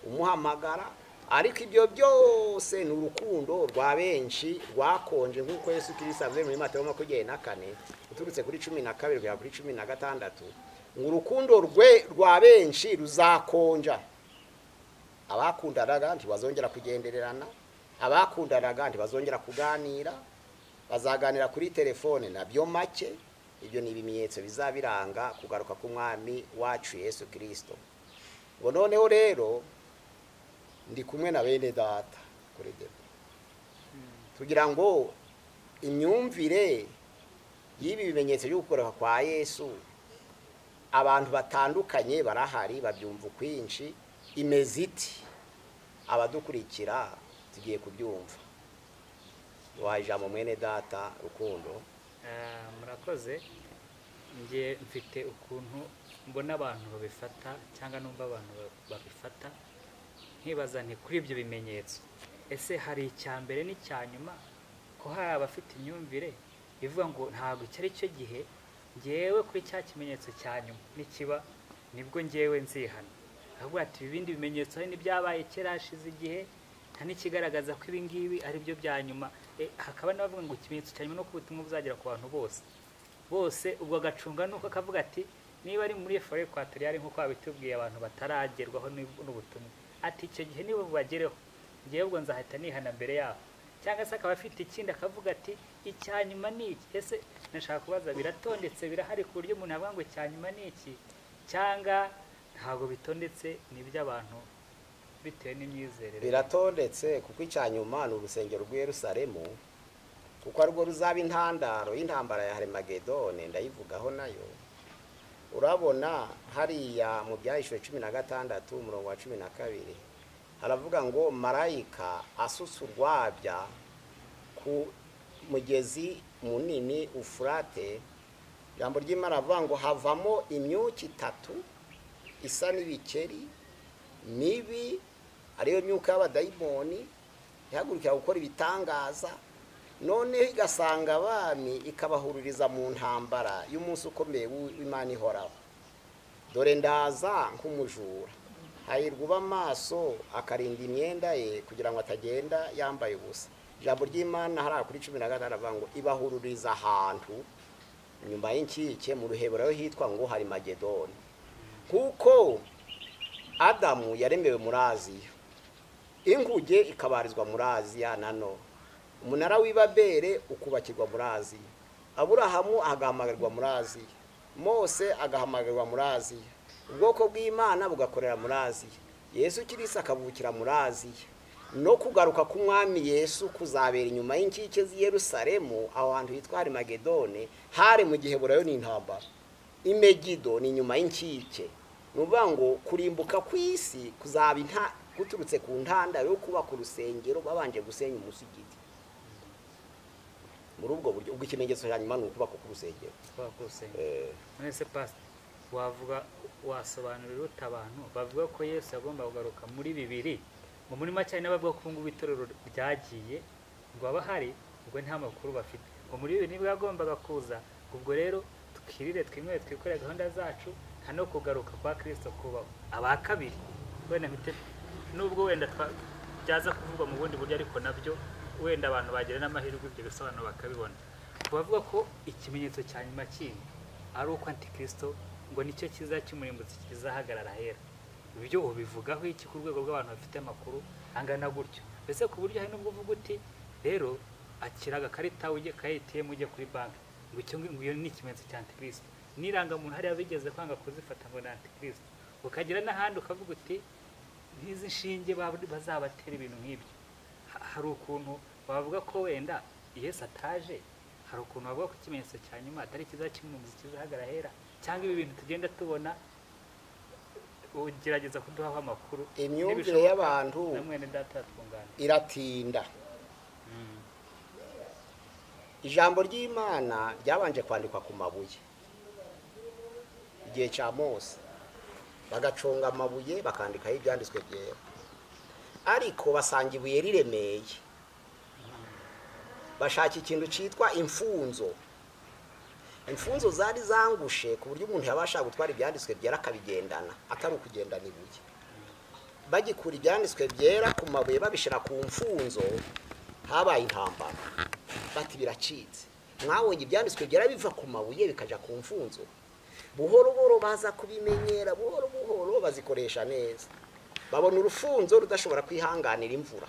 umuhamagara. Ariko ibyo byose ni urukundo rwa benshi rwakonje, nk'uko Yesu Kristo avuze muri Matayo 24 uturutse kuri 12 kugera kuri 16, ngo urukundo rwe rwa benshi ruzakonja. Abakundanaga ntibazongera kugendererana, abakundanaga ntibazongera kuganira, bazaganira kuri telefone nabyo make. Ibyo ni ibimenyetso bizabiranga kugaruka k'umwami wacu Yesu Kristo. Ngo noneho rero ndi kumwe na bene data kuri debo, tugira ngo imyumvire y'ibi bimenyetso byo kugaruka kwa Yesu, abantu batandukanye barahari babyumva kwinshi, imeze iti? Abadukurikira tugiye kubyumva. Waha ijambo mwene data Rukundo. Murakoze. Njye mfite ukuntu mbona abantu babifata cyangwa numva abantu babifata, nkibaza nti kuri ibyo bimenyetso ese hari icya mbere n'icya nyuma? Ko hari abafite imyumvire ivuga ngo ntabwo icyo ari cyo gihe, ngewe kuri cya kimenyetso cya nyuma nikiba nibwo ngewe nzihana. Ahubwo ati ibindi bimenyetso hari n'ibyabaye kera hashize igihe, nta n'ikigaragaza ko ibi ngibi ari byo bya nyuma. Hakaba n'abavuga ngo ikimenyetso cya nyuma no ubutumwa buzagera ku bantu bose bose. Ubwo agacunga nuko akavuga ati niba ari muri forêt équatoriale nk'uko babitubwiye abantu bataragerwaho n'ubutumwa, ati icyo gihe niba bubagereho ngewe ubwo nzahita nihana mbere yaho. Cyangwa se akaba afite ikindi akavuga ati icya nyuma ni iki? Ese nashaka kubaza, biratondetse birahari ku buryo umuntu avuga ngo icya nyuma ni iki, cyangwa ntabwo bitondetse ni iby'abantu bitewe n'imyizerere? Biratondetse, kuko icya nyuma ni urusengero rw'i Yerusalemu, kuko arirwo ruzaba intandaro y'intambara ya Harimagedone, ndayivugaho nayo. Urabona hariya mu Byahishuwe 16 umurongo wa 12 haravuga ngo marayika asutse urwabya ku mugezi munini Ufurate. Ijambo ry'Imana ravuga ngo havamo imyuka 3 isa n'ibikeri mibi, ariyo myuka y'abadayimoni ihagurukira gukora ibitangaza, noneho igasanga abami ikabahururiza mu ntambara y'umunsi ukomeye w'Imana ihoraho. Dore ndaza nk'umujura, hahirwa uba amaso akarinda imyenda ye kugira ngo atagenda yambaye ubusa. Ijambo ry'Imana hariya kuri 15 aravuga ngo ibahururiza ahantu nyuma y'inkike mu Ruheburayo hitwa ngo Harimagedoni. Kuko Adamu yaremewe muri Aziya, inguge ikabarizwa muri Aziya, nano umunara w'i Babeli ukubakirwa muri Aziya, Aburahamu agahamagarwa muri Aziya, Mose agahamagarwa muri Aziya, ubwoko bw'Imana bugakorera muri Aziya, Yesu Kristo akavukira muri Aziya. No kugaruka k'umwami Yesu kuzabera inyuma y'inkike z'i Yerusalemu, aho hantu hitwa Harimagedoni, hari mu Giheburayo ni intambara. Imegido ni inyuma y'inkike. Ni ukuvuga ngo kurimbuka kw'isi kuzaba guturutse ku ntandaro yo kubaka urusengero babanje gusenya umusigiti. Muri ubwo buryo ubwo ikimenyetso cya nyuma ni ukubaka k'urusengero. None se pastor, wavuga wasobanurira ute abantu bavuga ko Yesu agomba kugaruka muri 2 ngo muri make n'abavuga ko ngo itorero ryagiye ngo abahari ubwo nta makuru bafite, ngo muri 2 nibwo yagombaga kuza, ubwo rero twirire twinywere twikore gahunda zacu nta no kugaruka kwa Kristo kubaho. Aba kabiri wenda mpite nubwo wenda byaza kuvugwa mu bundi buryo, ariko nabyo wenda abantu bagira n'amahirwe ibyo bisobanuro bakabibona. Bavuga ko ikimenyetso cya nyuma kindi ari uko Antikristo ngo nicyo kiza cy'umurimbuzi kizahagarara ahera. Ibyo ubivugaho iki ku rwego rw'abantu bafite amakuru angana gutyo? Mbese ku buryo hari nubwo uvuga uti rero akira agakarita ujye ka ATM ujye kuri banki, ngo icyo ngo ni ikimenyetso cya Antikristo, n'irangamuntu hariya bigeze kwanga kuzifata ngo ni Antikristo, ukagira n'ahandi ukavuga uti nk'izi nshinge bazabatera ibintu nk'ibyo. Hari ukuntu bavuga ko wenda Yesu ataje, hari ukuntu bavuga ko ikimenyetso cya nyuma atari kiza cy'umurimbuzi kizahagarara ahera, cyangwa ibi bintu tugenda tubona ugerageza kuduhaho amakuru. Imyumvire y'abantu iratinda. Ijambo ry'Imana ryabanje kwandikwa ku mabuye igihe cya Mose, Bagaconga amabuye bakandikaho ibyanditswe byera, ariko basanga ibuye riremeye, bashaka ikintu cyitwa imfunzo. Imfunzo zari zangushe ku buryo umuntu yabasha gutwara ibyanditswe byera akabigendana, atari ukugendana ibuye. Bagikura ibyanditswe byera ku mabuye babishyira ku mfunzo, habaye intambara. Bati biracitse, mwabonye ibyanditswe byera biva ku mabuye bikaja ku mfunzo. Buhoro buhoro baza kubimenyera, buhoro buhoro bazikoresha neza, babona urufunzo rudashobora kwihanganira imvura,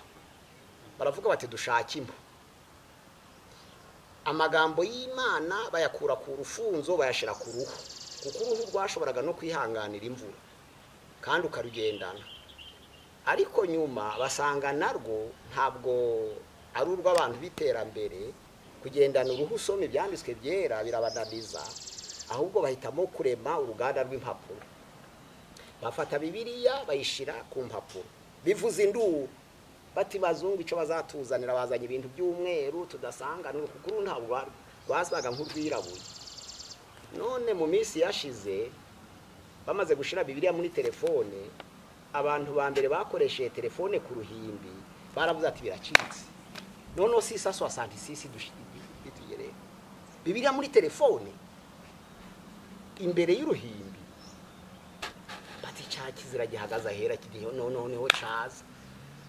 baravuga bati dushake impu. Amagambo y'Imana bayakura ku rufunzo bayashyira ku ruhu, kuko uruhu rwashoboraga no kwihanganira imvura kandi ukarugendana. Ariko nyuma basanga narwo ntabwo ari urw'abantu b'iterambere, kugendana uruhu usoma ibyanditswe byera birabananiza, ahubwo bahitamo kurema uruganda rw'impapuro. Bafata Bibiliya bayishyira ku mpapuro, bivuza induru bati bazungu icyo bazatuzanira, bazanye ibintu by'umweru tudasanga, kuko uru ntabwo rwasaga nk'urwirabuye. None mu minsi yashize bamaze gushyira Bibiliya muri telefone, abantu ba mbere bakoresheje telefone ku ruhimbi baravuze ati biracitse, noneho sisa soixante-six dutugereye Bibiliya muri telefone imbere y'uruhimbi, bati cya kizira gihagaze ahera kiriho noneho niho caza.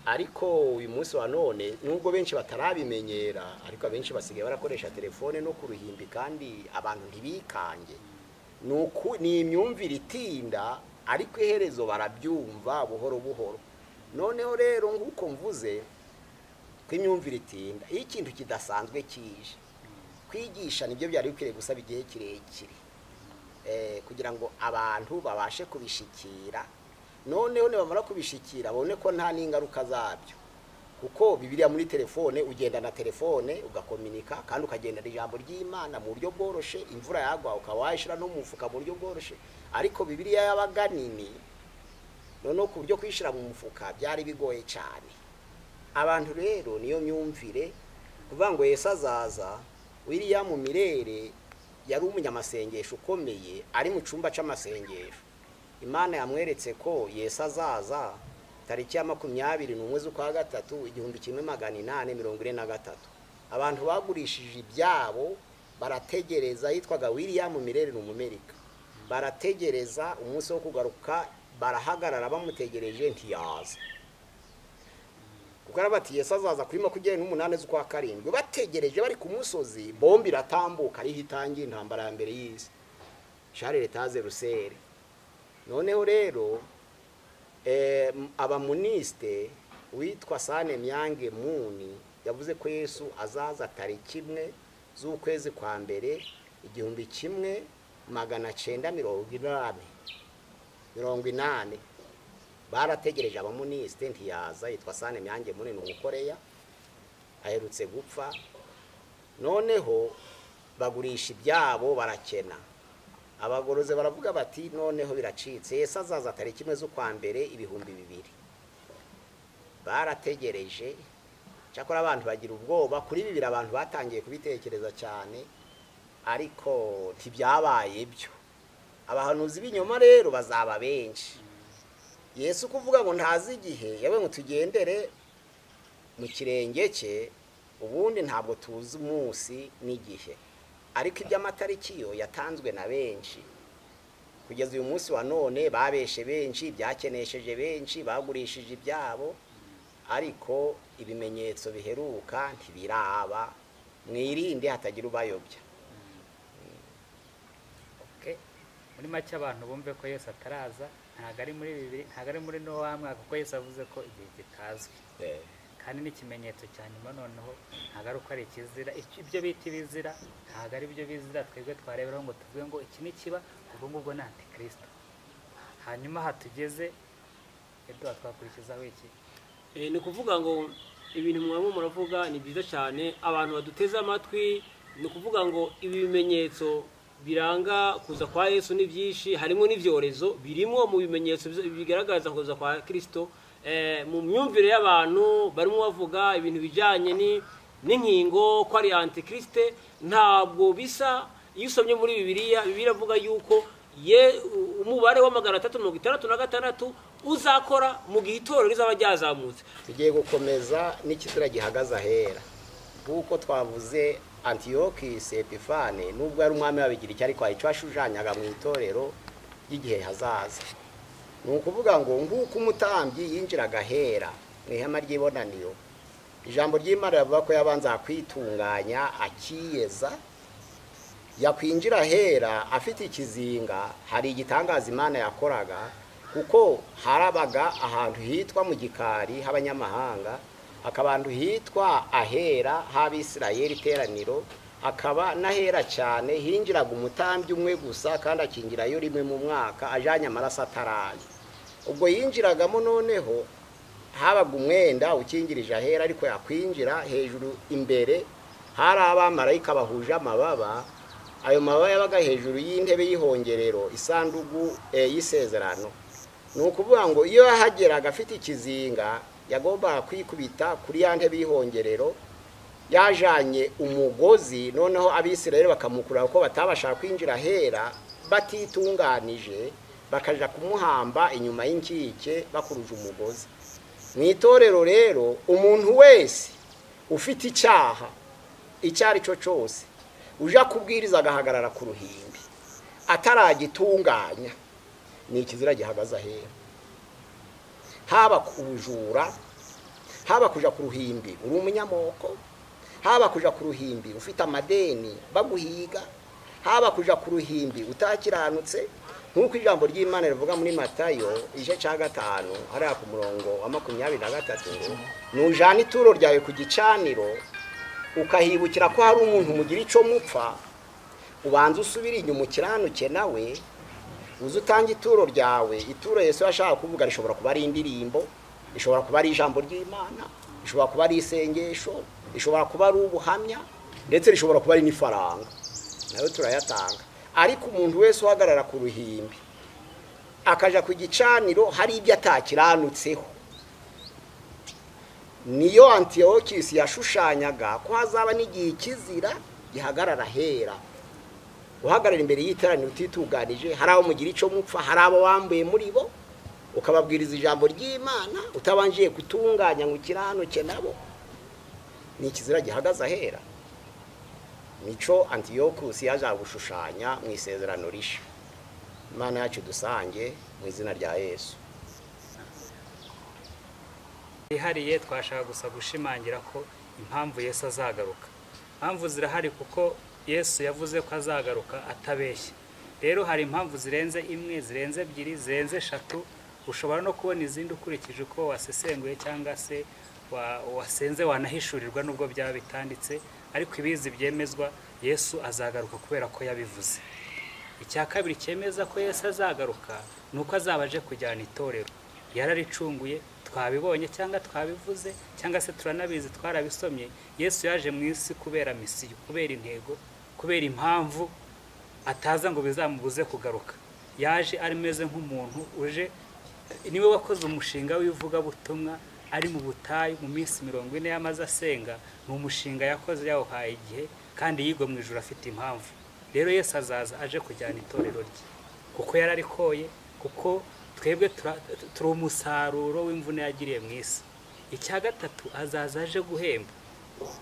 Ariko uyu munsi wa none nubwo benshi batarabimenyera, ariko abenshi basigaye barakoresha telefone no ku ruhimbi, kandi abantu ntibikange. Nuko ni imyumvire itinda, ariko iherezo barabyumva buhoro buhoro. Noneho rero nk'uko mvuze ko imyumvire itinda, iyo ikintu kidasanzwe kije, kwigisha nibyo byari bikwiriye gusaba igihe kirekire, kugira ngo abantu babashe kubishikira. Noneho nibamara kubishikira babone ko nta n'ingaruka zabyo, kuko Bibiliya muri telefone ugenda na telefone ugakominika, kandi ukagendana ijambo ry'Imana mu buryo bworoshe, imvura yagwa ukaba wayishyira no mu mufuka mu buryo bworoshe. Ariko Bibiliya yabaga nini, noneho ku buryo kuyishyira mu mufuka byari bigoye cyane. Abantu rero niyo myumvire kuvuga ngo Yesu azaza. William Mirere yari umunyamasengesho ukomeye, ari mu cyumba cy'amasengesho. Imana yamweretse ko Yesu azaza tariki ya 21 z'ukwa gatatu 1843. Abantu bagurishije ibyabo barategereza, yitwaga William Mirere ni Umumerika, barategereza umunsi wo kugaruka, barahagarara bamutegereje ntiyaza. Kuko bati Yesu azaza kuri 28 z'ukwa karindwi, bategereje bari ku musozi, bombi iratambuka ariho itangiye intambara ya mbere y'isi, Charles Taze Russell. Noneho rero abamuniste witwa Sane Myange Muni yavuze ko Yesu azaza tariki 1 z'ukwezi kwa mbere 1980. Barategereje abamuniste ntiyaza, yitwa Sane Myange Muni ni Umukoreya, aherutse gupfa. Noneho bagurisha ibyabo barakena. Abagoroze baravuga bati noneho biracitse, Yesu azaza tariki 1 z'ukwa mbere 2000. Barategereje, cyakora abantu bagira ubwoba. Kuri bibiri abantu batangiye kubitekereza cyane, ariko ntibyabaye byo. Abahanuzi b'inyoma rero bazaba benshi. Yesu kuvuga ngo ntazi igihe, yawe ngo tugendere mu kirenge cye, ubundi ntabwo tuzi umunsi n'igihe. Ariko iby'amatariki yo yatanzwe na benshi. Kugeza uyu munsi wa none babeshe benshi, byakenesheje benshi, bagurishije ibyabo, ariko ibimenyetso biheruka ntibiraba. Mwirinde hatagira ubayobya. Okay. Muri make abantu bumve ko Yesu ataraza, ntago ari muri bibiri, ntago ari muri no wa mwaka, kuko Yesu avuze ko igihe kitazwi. Kandi n'ikimenyetso cya nyuma noneho ntago ari uko ari ikizira, ibyo bita ibizira ntago ari byo bizira twebwe twareberaho ngo tuvuge ngo iki ni kiba, ubwo ngubwo ni antikristo. Hanyuma hatugeze Edouard twakurikizaho iki? Ni kuvuga ngo ibintu mwamwe muravuga ni byiza cyane, abantu baduteze amatwi. Ni kuvuga ngo ibi bimenyetso biranga kuza kwa Yesu ni byinshi, harimo n'ibyorezo birimo mu bimenyetso bigaragaza kuza kwa Kristo. Mu myumvire y'abantu barimo bavuga ibintu bijyanye n'inkingo ko ari antikriste, ntabwo bisa. Iyo usomye muri Bibiliya, Bibiliya iravuga yuko Ye umubare wa 366 uzakora mu gihe itorero rizaba ryazamutse. Tugiye gukomeza n'ikizira gihagaze ahera, kuko twavuze Antiyokisi Epifane nubwo yari umwami w'Abagiriki ariko hari icyo yashushanyaga mu itorero ry'igihe hazaza. Ni ukuvuga ngo nk'uko umutambyi yinjiraga ahera mu ihema ry'ibonaniro, ijambo ry'Imana rivuga ko yabanza kwitunganya akiyeza, yakwinjira ahera afite ikizinga. Hari igitangaza Imana yakoraga, kuko harabaga ahantu hitwa mu gikari h'abanyamahanga, hakaba ahantu hitwa ahera h'Abisirayeli iteraniro, hakaba n'ahera cyane hinjiraga umutambyi umwe gusa, kandi akingirayo rimwe mu mwaka ajanye amaraso ataraye. Ubwo yinjiragamo noneho habaga umwenda ukingirije ahera, ariko yakwinjira hejuru imbere hari abamarayika bahuje amababa. Ayo mababa yabaga hejuru y'intebe y'ihongerero, isanduku y'isezerano. Ni ukuvuga ngo iyo yahageraga afite ikizinga yagombaga kwikubita kuri ya ntebe y'ihongerero yajanye umugozi, noneho Abisirayeli bakamukura kuko batabasha kwinjira ahera batitunganije, bakaja kumuhamba inyuma y'inkike bakuruje umugozi. Mu itorero rero umuntu wese ufite icyaha icyo ari cyo cyose uja kubwiriza agahagarara ku ruhimbi ataragitunganya, ni ikizira gihagaze ahera. Haba kubujura, haba kuja ku ruhimbi uri umunyamoko, haba kuja ku ruhimbi ufite amadeni baguhiga, haba kuja ku ruhimbi utakiranutse, nk'uko ijambo ry'Imana rivuga muri Matayo igice cya 5 hariya ku murongo wa 23 ngo nujana ituro ryawe ku gicaniro ukahibukira ko hari umuntu mugira ico mupfa, ubanza usubira inyuma ukiranuke nawe uze utange ituro ryawe. Ituro Yesu yashaka kuvuga rishobora kuba ari indirimbo, rishobora kuba ari ijambo ry'Imana, rishobora kuba ari isengesho, rishobora kuba ari ubuhamya, ndetse rishobora kuba ari n'ifaranga, nayo turayatanga. Ariko umuntu wese uhagarara ku ruhimbi akaja ku gicaniro hari ibyo atakiranutseho, niyo Antiyokisi yashushanyaga ko hazaba n'igihe kizira gihagarara ahera. Uhagarara imbere y'iteraniro utitunganije, hari abo mugira ico mupfa, hari abo wambuye muri bo, ukababwiriza ijambo ry'Imana utabanjiye gutunganya ngo ukiranuke nabo, ni ikizira gihagaze ahera. Nico Antiyokusi yaje gushushanya mu isezerano risha. Imana yacu dusange mu izina rya Yesu. Ihariye twashaka gusa gushimangira ko impamvu Yesu azagaruka, impamvu zirahari kuko Yesu yavuze ko azagaruka atabeshya. Rero hari impamvu zirenze imwe, zirenze ebyiri, zirenze eshatu, ushobora no kubona izindi ukurikije uko wasesenguye cyangwa se wasenze wanahishurirwa nubwo byaba bitanditse, ariko ibizi byemezwa Yesu azagaruka kubera ko yabivuze. Icya kabiri cyemeza ko Yesu azagaruka ni uko azaba aje kujyana itorero. Yararicunguye, twabibonye cyangwa twabivuze cyangwa se turanabizi twarabisomye. Yesu yaje mu isi kubera misiyo, kubera intego, kubera impamvu ataza ngo bizamubuze kugaruka. Yaje arimeze nk'umuntu uje, niwe wakoze umushinga w'ivugabutumwa ari mu butayu mu minsi 40 yamaze asenga. Ni umushinga yakoze yawuhaye igihe kandi yigwa mu ijuru afite impamvu. Rero Yesu azaza aje kujyana itorero rye kuko yararikoye, kuko twebwe turi umusaruro w'imvune yagiriye mu isi. Icya gatatu azaza aje guhemba.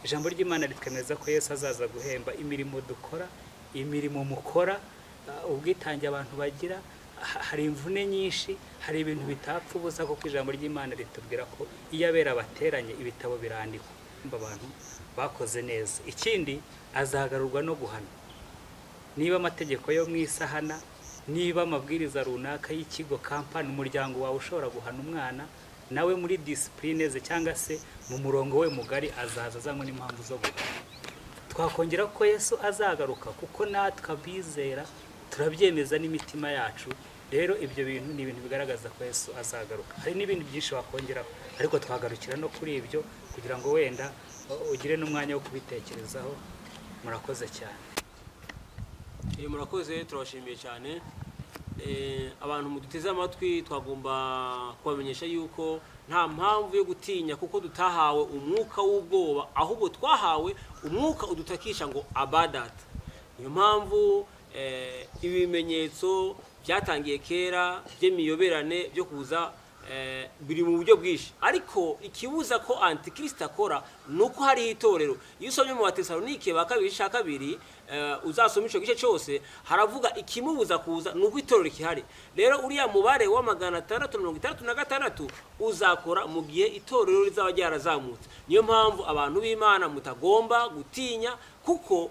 Ijambo ry'Imana ritwemeza ko Yesu azaza guhemba imirimo dukora, imirimo mukora, ubwitange abantu bagira. Hari imvune nyinshi, hari ibintu bitapfa ubusa, kuko ijambo ry'Imana ritubwira ko iyo abera bateranye ibitabo birandikwa abantu bakoze neza. Ikindi azagarurwa no guhana. Niba amategeko yo mu isahana, niba amabwiriza runaka y'ikigo, kampani, umuryango wawe ushobora guhana umwana, nawe muri discipline ze cyangwa se mu murongo we mugari azaza azanywe n'impamvu zo guhana. Twakongera ko Yesu azagaruka kuko natwe abizera turabyemeza n'imitima yacu. Rero ibyo bintu ni ibintu bigaragaza ko Yesu azagaruka. Hari n'ibindi byinshi wakongeraho, ariko twagarukira no kuri ibyo kugira ngo wenda ugire n'umwanya wo kubitekerezaho. Murakoze cyane. Murakoze, turabashimiye cyane. Abantu muduteze amatwi twagomba kubamenyesha yuko nta mpamvu yo gutinya, kuko dutahawe umwuka w'ubwoba, ahubwo twahawe umwuka udutakisha ngo abadata. Niyo mpamvu Ibimenyetso byatangiye kera by'imiyoberane byo kuza biri mu buryo bwinshi, ariko ikibuza ko antikristo akora ni uko hariho itorero. Iyo usomye mu Batesalonike ba kabiri cya kabiri, uzasoma ico gice cyose, haravuga ikimubuza kuza ni uko itorero rihari. Rero uriya mubare wa 666 uzakora mu gihe itorero rizaba ryarazamutse. Niyo mpamvu abantu b'Imana mutagomba gutinya, kuko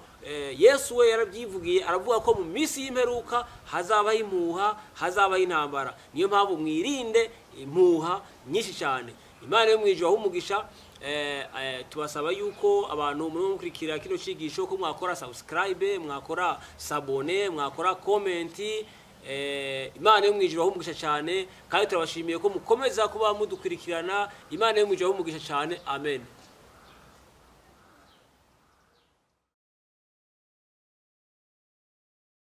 Yesu we yarabyivugiye, aravuga ko mu minsi y'imperuka hazabaho impuha, hazabaho intambara. Niyo mpamvu mwirinde impuha nyinshi cyane. Imana yo mu ijuru aho umugisha. Tubasaba yuko abantu murimo mukurikira kino cigisho ko mwakora subscribe, mwakora s'abonner, mwakora comment. Imana yo mu ijuru aho umugisha cyane, kandi turabashimiye ko mukomeza kuba mudukurikirana. Imana yo mu ijuru aho umugisha cyane. Amen.